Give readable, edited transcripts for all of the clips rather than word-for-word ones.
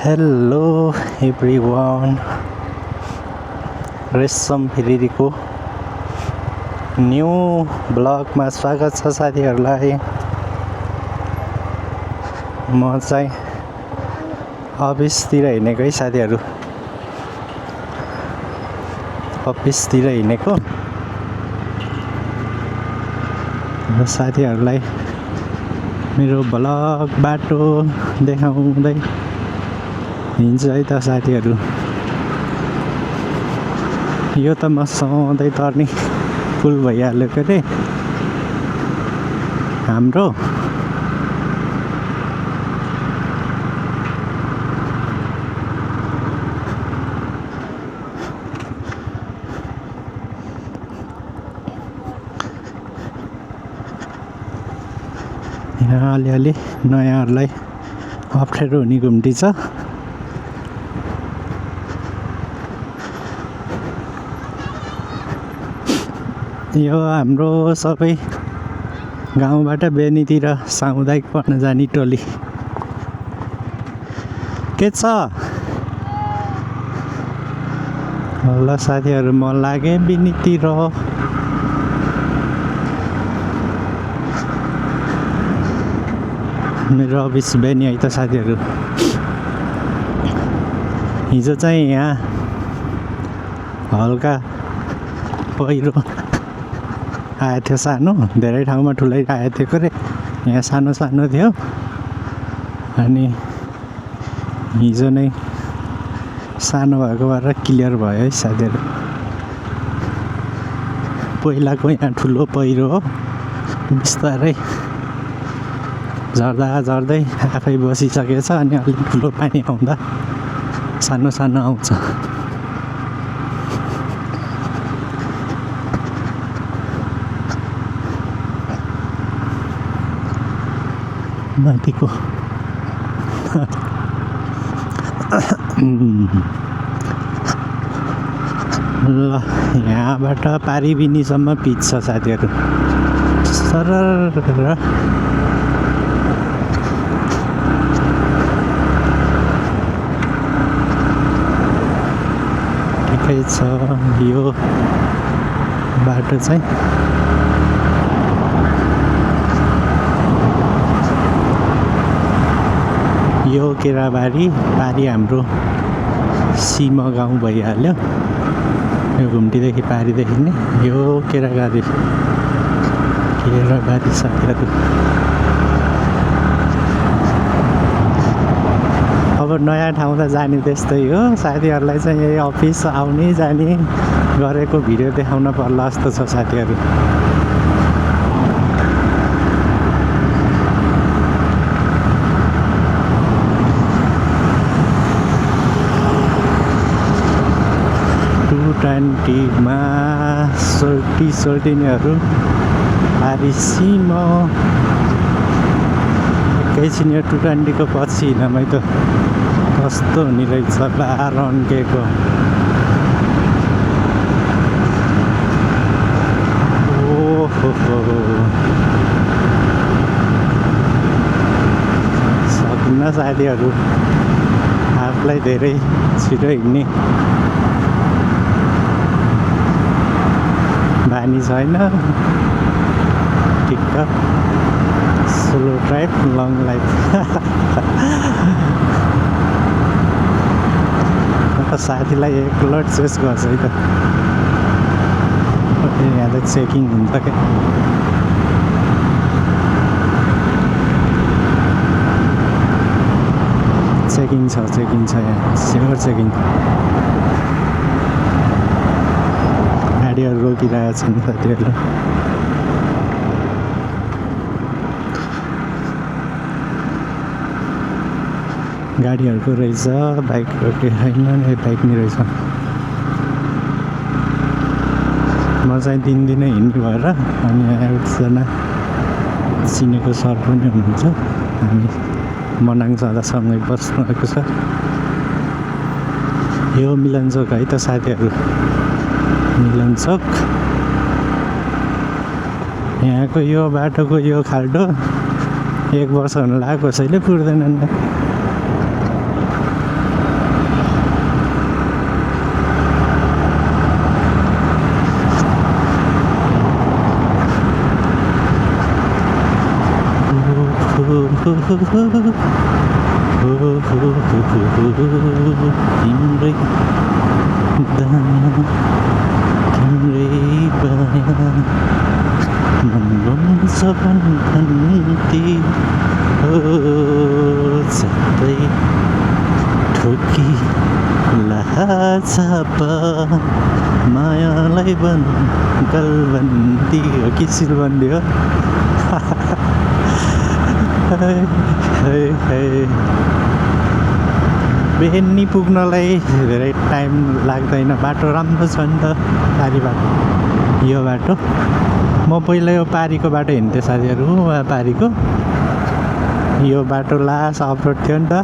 Hello everyone, रेशम फेरिको new ब्लगमा स्वागत छ साथीहरूलाई। म चाहिँ अफिसतिर हिँडेको है साथीहरू, अफिसतिर हिँडेको र साथीहरूलाई मेरो ब्लग बाटो देखाउँदै हिँड्छु है त साथीहरू। यो त म सधैँ तर्ने पुल भइहाल्यो के अरे हाम्रो। यहाँ अलिअलि नयाँहरूलाई अप्ठ्यारो हुने घुम्ती छ। यो हाम्रो सबै गाउँबाट बेनीतिर सामुदायिक पढ्न जाने टोली के छ। ल साथीहरू, म लागेँ बेनीतिर। मेरो अफिस बेनी है त साथीहरू। हिजो चाहिँ यहाँ हल्का पहिरो आएको थियो, सानो, धेरै ठाउँमा ठुलै आएको थियो अरे, यहाँ सानो सानो थियो। अनि हिजो नै सानो भएको भएर क्लियर भयो है साथीहरू। पहिलाको यहाँ ठुलो पहिरो हो, बिस्तारै झर्दा झर्दै आफै बसिसकेछ। अनि अलिक ठुलो पानी आउँदा सानो सानो आउँछ। माथिको ल यहाँबाट पारिबिनीसम्म पिच छ साथीहरू। सरर ठिकै छ यो बाटो चाहिँ। यो केराबारी पारी हाम्रो सीमा गाउँ भइहाल्यो। यो घुम्टीदेखि पारीदेखि नै यो केराबारी साथीहरू। अब नयाँ ठाउँ त जाने त्यस्तै हो साथीहरूलाई चाहिँ। यही अफिस आउने जाने गरेको भिडियो देखाउन पर्ला जस्तो छ साथीहरू। मा सोल्टिनेहरू पारिसीमा एकैछिन यो 220 को पछि हिँड्नमै त कस्तो हुने रहेछ बा रन्केको। ओहो सक्न्न साथीहरू, आफूलाई धेरै छिटो हिँड्ने बानी छैन। ठिक्क स्लो ड्राइभ लङ लाइफ। म त साथीलाई एकलट चेस गर्छ है त। यहाँ त चेकिङ हुन्छ क्या। चेकिङ छ यहाँ, स्योर चेकिङ। गाडीहरू रोकिरहेको छन् साथीहरू। गाडीहरूको रहेछ, बाइक रोके होइन, बाइक नै रहेछ। म चाहिँ दिनदिनै हिँड्ने भएर, अनि एकजना चिनेको सर पनि हुनुहुन्छ। हामी मनाङ सँगै बस्नु भएको छ। यो मिलनचोक है त साथीहरू, मिलनचोक। यहाँको यो बाटोको यो खाल्डो 1 वर्ष हुन लाग्यो, कसैले पुर्दैनन्। तिम्रै दया तिम्रै बया मन सपन भन्ती हो सबै ठोकी लाछाप मायालाई बन गलबन्दी हो कि सिलबन्दी हो बेनी पुग्नलाई धेरै टाइम लाग्दैन बाटो राम्रो छ नि त पारी बाटो यो बाटो म पहिला यो पारीको बाटो हिँड्थेँ साथीहरू वहाँ पारीको यो बाटो लास्ट अफरोड थियो नि त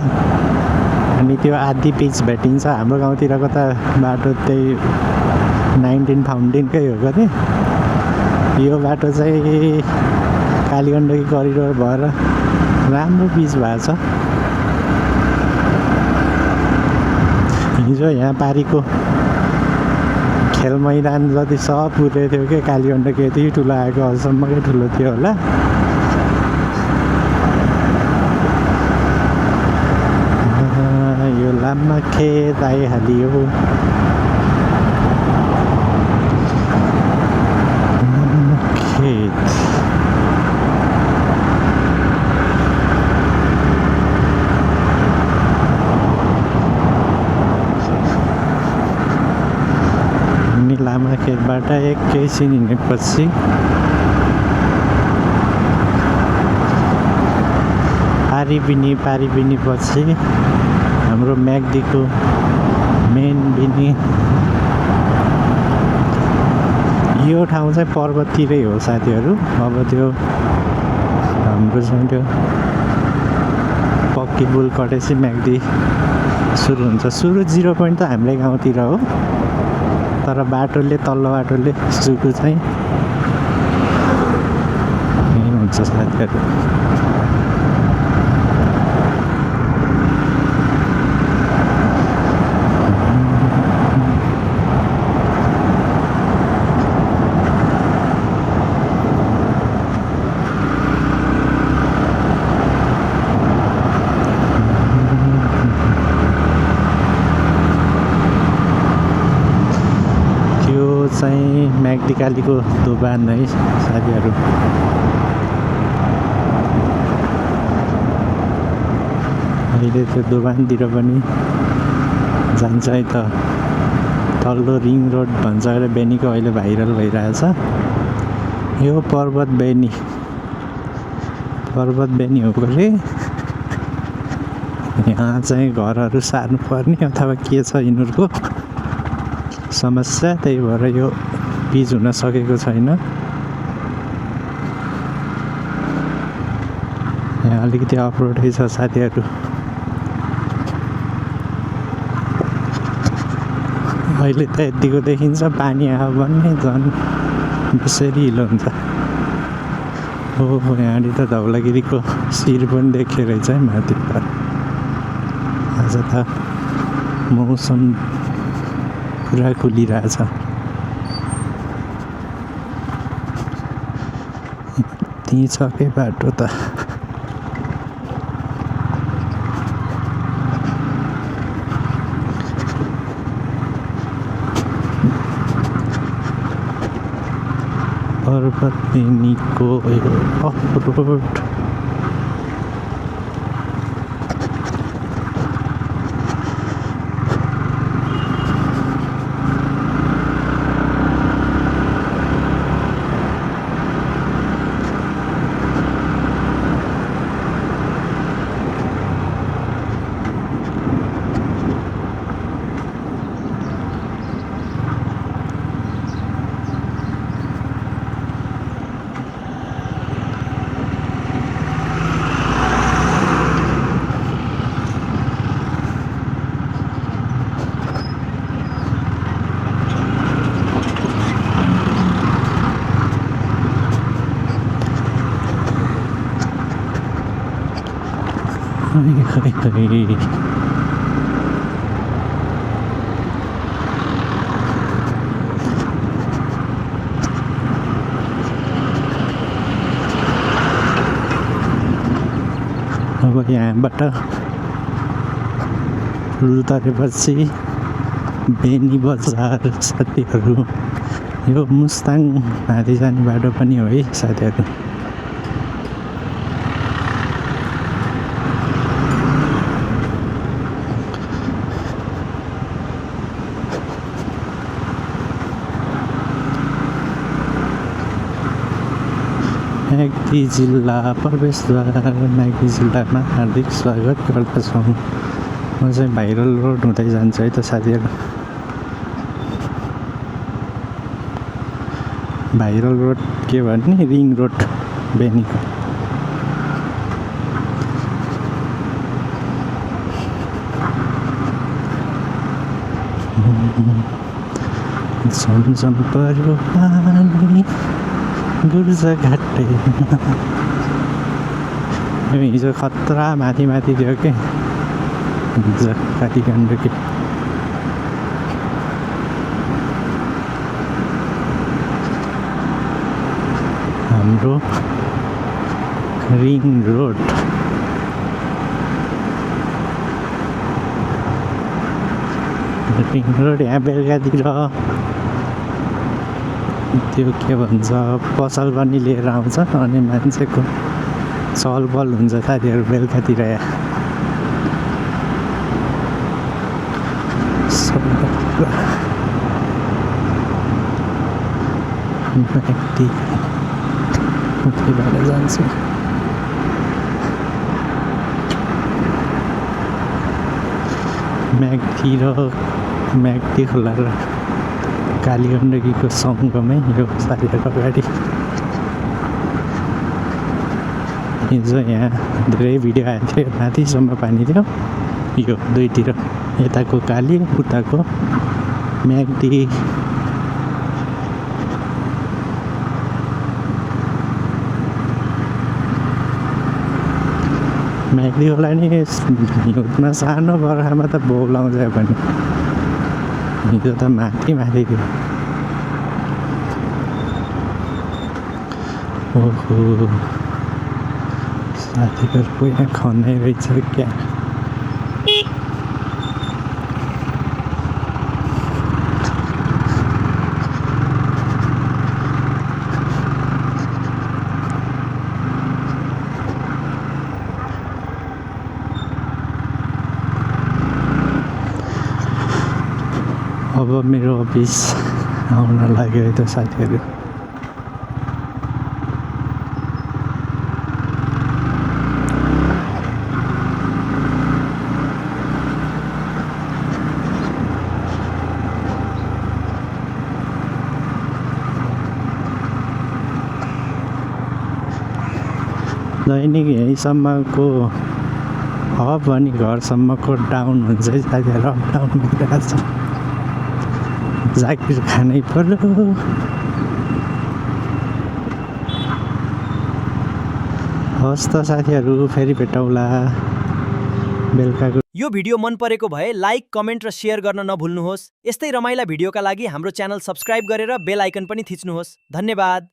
अनि त्यो आधी पिच भेटिन्छ हाम्रो गाउँतिरको त बाटो त्यही 19 फाउन्टेनकै हो गरे यो बाटो चाहिँ कालीगण्डकी करिडोर भएर राम्रो पिच भएको छ हिजो यहाँ पारीको खेल मैदान जति सब पुगेको थियो कि कालीगण्डकी यति ठुलो आएको अझसम्मकै ठुलो थियो होला यो लाममा खेत आइहाल्यो खेत लामा खेतबाट एकैछिन हिँडेपछि पारी बिनी पछि हाम्रो म्याग्दीको मेन बिनी यो ठाउँ चाहिँ पर्वततिरै हो साथीहरू अब त्यो हाम्रो चाहिँ त्यो पक्की पुल कटेपछि म्याग्दी सुरु हुन्छ सुरु 0 पोइन्ट त हाम्रै गाउँतिर हो तर बाटोले तल्लो बाटोले सुरु चाहिँ यही हुन्छ साथीहरू चाहिँ म्याग्दीकालीको दोकान है साथीहरू अहिले त्यो दोकानतिर पनि जान्छ है त तल्लो रिङ रोड भन्छ र बेनीको अहिले भाइरल भइरहेछ यो पर्वत बेनी हो गरे यहाँ चाहिँ घरहरू सार्नु पर्ने अथवा के छ यिनीहरूको समस्या त्यही भएर यो पिच हुन सकेको छैन यहाँ अलिकति अफरोडै छ साथीहरू अहिले त यतिको देखिन्छ पानी आयो भने झन् बेसरी हिलो हुन्छ हो यहाँनिर त धौलागिरीको शिर पनि देखेको रहेछ है माथि पर आज त मौसम पुरा खुलिरहेछ त्यहीँ छ के बाटो त पर्वत बेनीको अफरोड अब यहाँबाट पुल तरेपछि बेनी बजार साथीहरू। यो मुस्ताङ माथि जाने बाटो पनि हो है साथीहरू। म्याग्दी जिल्ला प्रवेशद्वार म्याग्दी जिल्लामा हार्दिक स्वागत गर्दछौँ। म चाहिँ भाइरल रोड हुँदै जान्छु है त साथीहरू। भाइरल रोड के भन्ने रिङ रोड बेनीको। झमझम पर्यो पानी गुर्जा घाटै। हिजो खतरा माथि माथि थियो के हिजो काटी गण्डकी। हाम्रो रिङ रोड यहाँ बेलुकातिर त्यो के भन्छ पसल पनि लिएर आउँछ अनि मान्छेको चलपल हुन्छ साथीहरू बेलुकातिर यहाँ। म्याग्दी उतैबाट जान्छु। म्याग्दी खोला र कालीगण्डकीको सङ्गमै यो साथीहरूको अगाडि। हिजो यहाँ धेरै भिडियो आएको थियो। माथिसम्म पानी थियो यो दुईतिर, यताको काली उताको म्याग्दी। म्याग्दी खोला नि हिउँदमा सानो बर्खामा त बोलाउँछ पनि। हिजो त माथि माथि थियो। ओहो साथीहरूको यहाँ खनाइ रहेछ क्या। अब मेरो अफिस आउन लाग्यो है त साथीहरू। दैनिक यहीँसम्मको अप अनि घरसम्मको डाउन हुन्छ है साथीहरू। अप डाउन भइरहेको छ। जागिर खानै पर्यो। हस् त साथीहरू फेरि भेटौँला बेलुकाको। यो भिडियो मन परेको भए लाइक, कमेन्ट र सेयर गर्न नभुल्नुहोस्। यस्तै रमाइला भिडियोका लागि हाम्रो च्यानल सब्स्क्राइब गरेर बेल आइकन पनि थिच्नुहोस्। धन्यवाद।